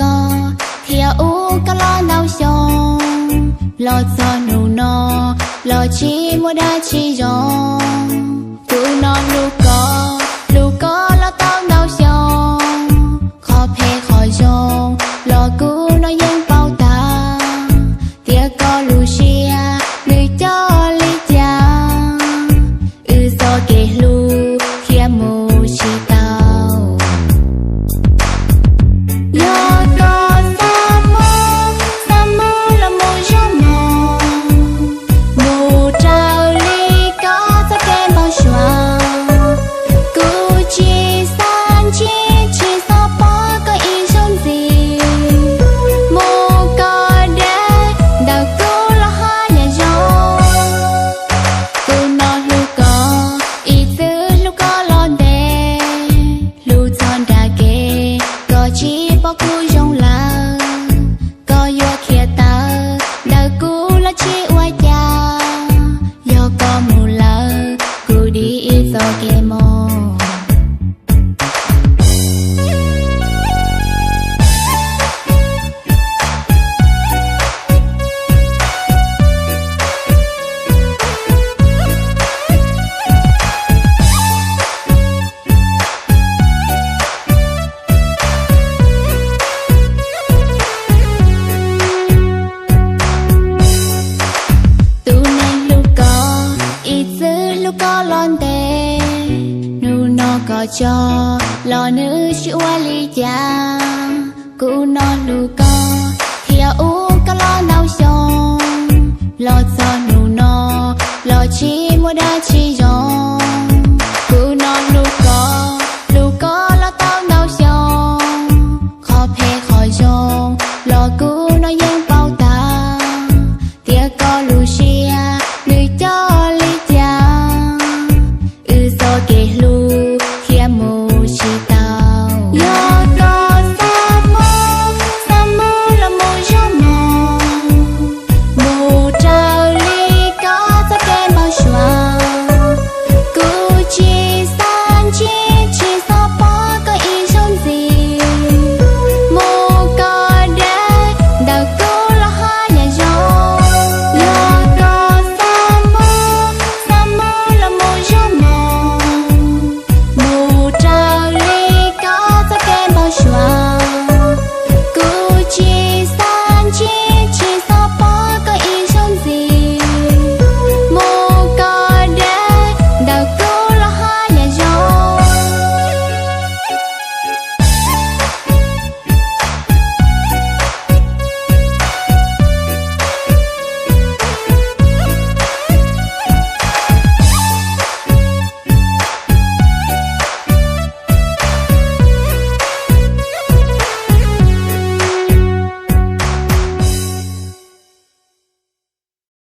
koj thiab ub koj los ntau xyoo, los txog hnub no los tsis muaj dab tsi zoo. Kuv no hlub koj, hlub koj los tau ntau xyoo, qhov phem qhov zoo los kuv no yeej paub tag, tias koj lub siab nws coj li cas, wb txoj kev hlub thiaj mus tsis tau. Yog koj xav mus, xav mus los mus zoo mog, mus raws li koj txoj kev npau suav. Kuv tsis xav ntsib, tsis xav pom koj ib zaug ntxiv, mus koj deb, ntawm kuv los haj yam zoo. Kuv no hlub koj, ib txwm hlub koj los ntev, hlub txog nram kev koj tsis pom kuv zoo lawm. Koj yuav khiav tawm ntawm kuv los tsis ua cas, yog koj mus lawm kuv dim ib txoj kev mus. Tus neeg hlub koj, ib txwm hlub koj los ntev, hnub no koj tso los nws tsis ua li cas. Kuv no hlub